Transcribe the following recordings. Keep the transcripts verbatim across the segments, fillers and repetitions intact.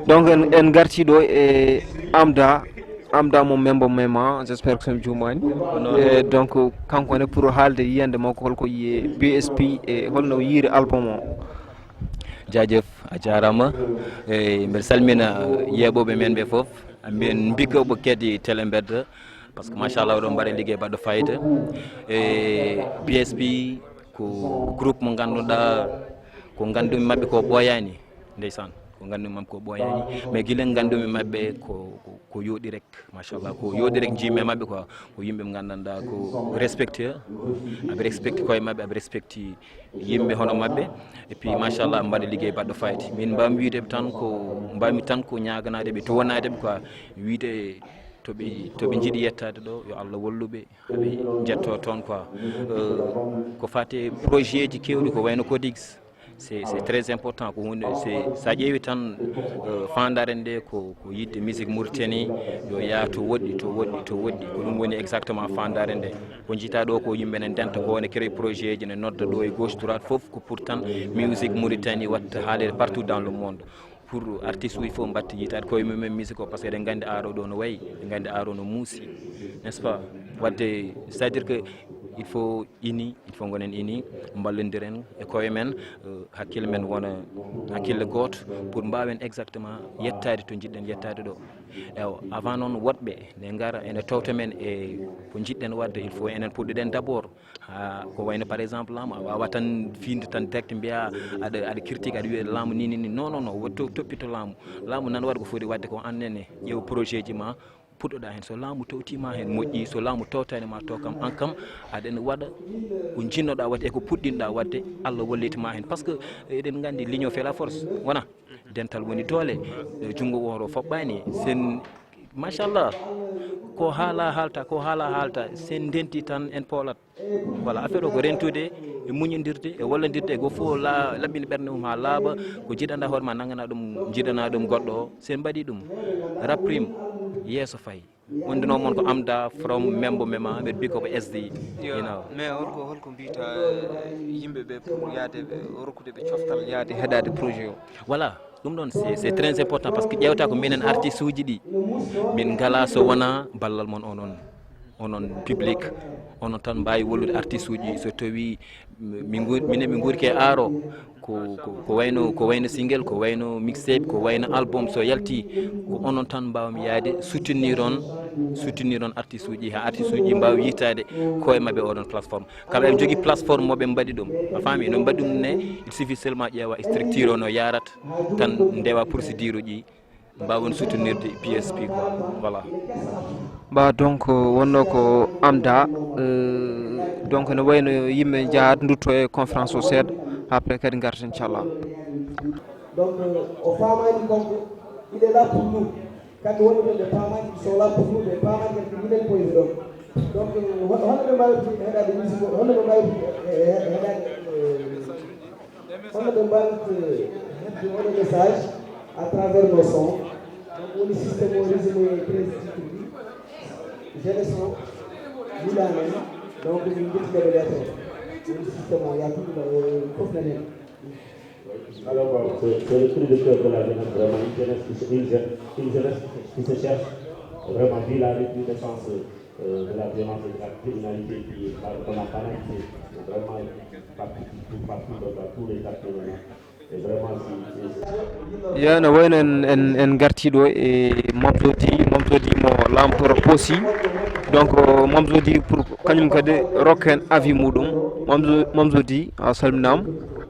Donc en, en garti ɗo e Amda, Amda mo Membo Mema, j'espère que mi juumani. E donc kanko ne pour haalde yiyande makko holko yiye B S P e holno yiiri album o. Jaajëf, a jaaraama. E mbeɗa salmina yeeɓooɓe men ɓe fof. Mbiyen mbikkoɓe kadi télé mbedda, parce que machallah oɗon mbaɗa liggey baɗɗo fayida. E B S P ko groupe mo ngannduɗaa ko nganndumi maɓɓe ko ɓooyaani. Ndeysaan, ko nganndumi maɓɓe ko ɓooyaani, mais gila nganndumi maɓɓe ko ko yooɗi rek. Machallah, ko yooɗi rek njiimi e maɓɓe quoi. Ko yimɓe ɓe nganndanɗaa ko respecté, aɓe respecté koye maɓɓe, aɓe respecté yimɓe hono maɓɓe. Et puis machallah, mbaɗa liggey baɗɗo fayida. Min mbawmi wiide ɓe tan ko, mbawmi tan ko ñaaganaade ɓe, duwanaade ɓe quoi. Wiide to ɓe to ɓe njiɗi yettaade ɗo, yo Allah wallu ɓe, haɓe njetto toon quoi. Ko fate projet ji kewɗi ko wayno codix, c'est c'est très important. Ko hunde, c'est, sa ƴeewi tan, faandaare nde ko ko yidde musique Mauritanie yo yaa to woɗɗi, to woɗɗi, to woɗɗi. Ko ɗum woni exactement faandaare nde. Ko njiitaa ɗo ko yimɓe ne ndenta ko ne créé projet ji, ne nodda ɗo e gauche droite, fof ko pour tan musique Mauritanie watta haalede partout dans le monde. Pour artiste uji fof mbatta yitaade koye mumen musique o, parce que eɗen nganndi aaro ɗo no wayi, eɗen nganndi aaro no muusi, n'est-ce pas? Wadde c'est à dire que il faut ini, il faut ngonen ini, mballondiren e koye men, hakkille men wona hakkille gooto pour mbaawen exactement yettaade to njiɗɗen yettaade ɗo. Ewa, avant noon woɗɓe ne ngara ene towta men e ko njiɗɗen waɗde, il faut enen puɗɗoɗen d'abord. Ha ko wayno par exemple laamu, a wawa tan fiinde tan direct mbiya aɗa aɗa critique, aɗa wiya laamu ni ni ni. Non non non, wotto toppito laamu. Laamu nan waɗa ko foti waɗde ko, annene ƴeew projet ji ma, puɗɗoɗa hen. So laamu towtima hen moƴƴi, so laamu towtani ma to kam, an kam aɗa ene waɗa ko jinnoɗa waɗde e ko puɗɗinɗa waɗde, Allah wallitma hen. Parce que eɗen gandi l'union fait la force, wona? Dental woni doole. Junngo wooro foɓɓani. Sen machallah, ko haala haalta, ko haala haalta, sen ndenti tan en poolat. Voilà, affaire o ko rentude e muñodirde e wallodirde, e go fof la laɓɓina ɓernde mum ha laaɓa. Ko jiɗanɗa hoore ma, nanngana ɗum, jiɗana ɗum goɗɗo o. Sen mbaɗi ɗum, rap rime yeeso fay. Wonduno mon ko Amda from Membo Mema, mbeɗa bikko ko S D. Yo, mais holko holko mbiyta yimɓe ɓe pour yaade ɓe rokkude ɓe coftal yaade heɗade projet o? Voilà, ɗum ɗon c'est c'est très important, parce que ƴewta ko minen artiste uji ɗi min ngala so wona ballal mon onon, onon public. Onon tan mbawi wallude artiste uji, so tawi min minen min guuri ke aaro. Ko ko wayno ko wayno single, ko wayno mixtape, ko wayno album, so yalti ko onon tan mbawmi yaade soutenir on, soutenir on artiste uji, ha artiste uji mbawi yittade koye mabɓe oɗon plateforme. Kala eɓe jogui plateforme moɓe mbaɗi ɗum, a faami, no mbaɗi ɗum ne, il suffit seulement ƴeewa structure o no yarata tan, ndewa procédure uji, mbawon soutenirde P S P quoi. Voilà. Ba donc wonno ko Amda, donc no wayno yimɓe jahat dutto e conférence o seeɗa, après kadi garta inchallah. Donc o famani kanko, il est là pour nous. Kamɓe wonɓe ɓe paamani, ils sont là pour nous, ɓe paamani kadi ko minen koye ɗon. Donc hono ɓe mbawi heɗade musique o, hono ɓe mbawi heɗade, hono ɓe mbawi hedde oɗo message à travers nos sons. Donc woni système o résumé treize titres ɗi, jeunesse o yiɗani en. Donc min jettiɓe ɓe lettre o, woni système o yaltude ɗo fof nanen. Alors, c'est le cri de cœur de la jeunesse, vraiment une jeunesse qui se, une jeune, une jeunesse qui se cherche, vraiment vu la recrudescence euh, de la violence et de la criminalité qui qu'on a banalisé vraiment partout, partout dans tous les quartiers maintenant. Et vraiment, c'est Yo, no wayno en en en garti ɗo e Mamzodi, Mamzodi mo Lamtoro Poosi. Donc Mamzodi pour kañum kadi rokka en avis muɗum. Mamzodi, a salminama.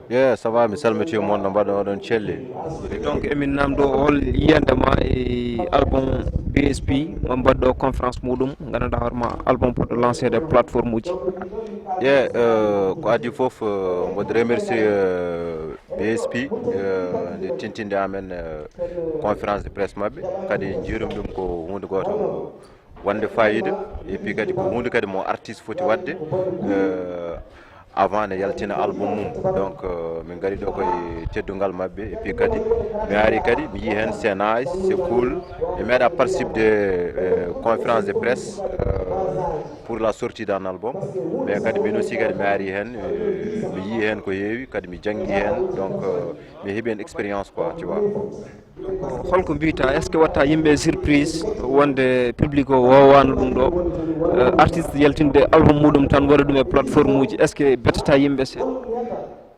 Ye, ça va, mi salmiti mon no mbaɗɗon oɗon celli. Donc emin namdo hol yiyande ma e album B S P mo mbaɗɗo conférence muɗum, ganduɗa hoore ma album poɗɗo lancé e plateforme uji. Ye, euh, ko adi fof euh, mboɗo remercier euh, B S P euh, nde tintinde amen euh, conférence de presse maɓɓe, kadi jiirum ɗum ko hunde goto wonde fayida, et puis kadi ko hunde kadi mo artiste foti wadde euh, avant ne yaltina album mum. Donc euh, min gari ɗo koye teddungal maɓɓe, et puis kadi mi ari kadi mi yii hen c'est nice, c'est cool. Mi meeɗa participde euh, conférence de presse euh, pour la sortie d'un album. Mais kadi min aussi kadi mi ari hen, euh, mi yi hen ko heewi, kadi mi janngi hen, donc euh, mi heɓi hen expérience quoi, tu vois. Holko mbiyta, est ce que watta yimɓe surprise wonde public o wowano ɗum ɗo, euh, artiste yaltinde album muɗum tan waɗa ɗum e plateforme uji, est ce que bettata yimɓe seeɗa?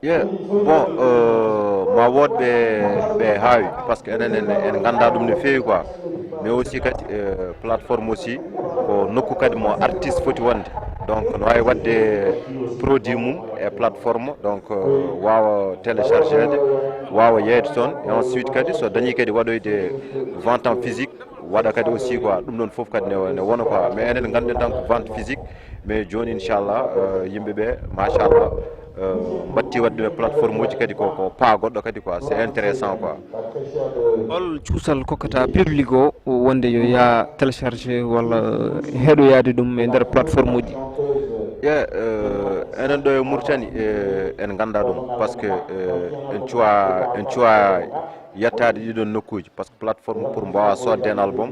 Yeah, bon, euh, ma wood ɓe ɓe haawi, parce que enen en en ganda ɗum no feewi quoi. Mais aussi kadi euh, plateforme aussi ko nokku kadi mo artiste foti wonde, donc no wawi wadde produit mum e plateforme, donc euh, wawa téléchargede, wawa yeeyde toon, et ensuite kadi so dañi kadi waɗoyde vente en physique, waɗa kadi aussi quoi, ɗum ɗon foof kadi ne ne wona quoi. Mais enen ganden tan ko vente physique, mais joni inchallah euh, yimɓe ɓe machallah euh, mbatti wadde plateforme uji kadi ko ko pas goɗɗo kadi quoi, c'est intéressant quoi. Hol cuusal kokkata public o wonde yo yaa télécharge walla heɗoyade ɗum e nder plateforme uji? Ye euh, enen ɗo e Mauritanie euh, en ganda ɗum, parce que euh, en cuwa en cuwa yettade ɗiɗon nokkuji, parce que plateforme pour mbawa sodde en album,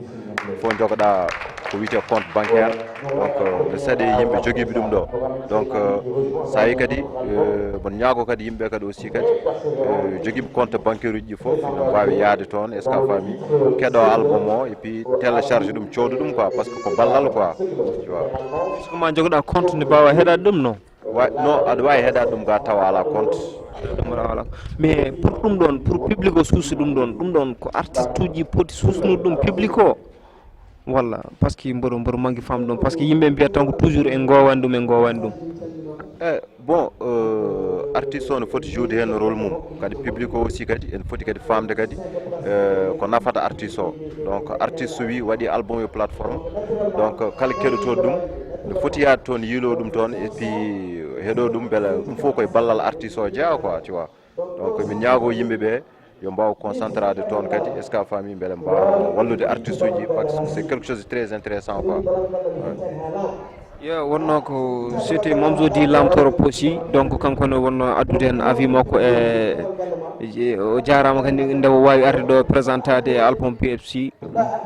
fof jogoɗa ko wiyete compte bancaire, donc euh, no seeɗa yimɓe jogiiɓe ɗum ɗo. Donc euh, sa yi kadi euh, mon ñaago kadi yimɓe kadi aussi kadi euh, jogiiɓe compte bancaire uji ɗi fof ina mbawi yaade toon, est ce que a faami, keɗo album o et puis télécharge ɗum, cooda ɗum quoi, parce que ko ballal quoi, tu vois. Est ce que ma jogoɗa compte nde mbawa heɗade ɗum? Non. Wa- non, aɗa wawi heɗade ɗum ga tawa ala compte. Ɗum wala. Mais pour ɗum ɗon, pour public o suusa ɗum ɗon, ɗum ɗon ko artiste uji poti suusnude ɗum public o, walla? Parce que mboɗo mboɗo mangi fam ɗum, parce que yimɓe mbiyata tan ko toujours en gowani ɗum, en gowani ɗum. Eh, bon euh, artiste o no foti joude hen rôle mum, kadi public o aussi kadi en foti kadi famde kadi euh, ko nafata artiste o. Donc artiste so wi waɗi album e plateforme, donc kala keɗotoɗo ɗum no foti yaade toon, yiilo ɗum toon et puis heɗo ɗum, beele ɗum fof koye ballal artiste o jeeya quoi, tu vois. Donc min ñaago yimɓe ɓe yo mbaw concentrade toon kadi, est ce que a faami, beele mbawa wallude artiste uji, parce que c'est quelque chose de très intéressant quoi. Ouais. Yo, wonno ko c'était Mamzo Di Lamtoro Posi, donc kanko ne wonno addude en avis makko e e- o jarama kadi nde o wawi arde ɗo présentade album P F C,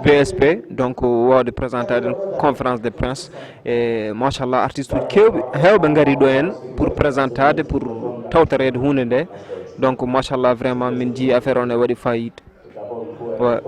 P S P, donc wawde présentade conférence de presse. E machallah artiste uji kewɓe hewɓe gari ɗo en pour présentade, pour tawtorede hunde nde. Donc machallah vraiment min jii affaire on e waɗi fayida. Ouais.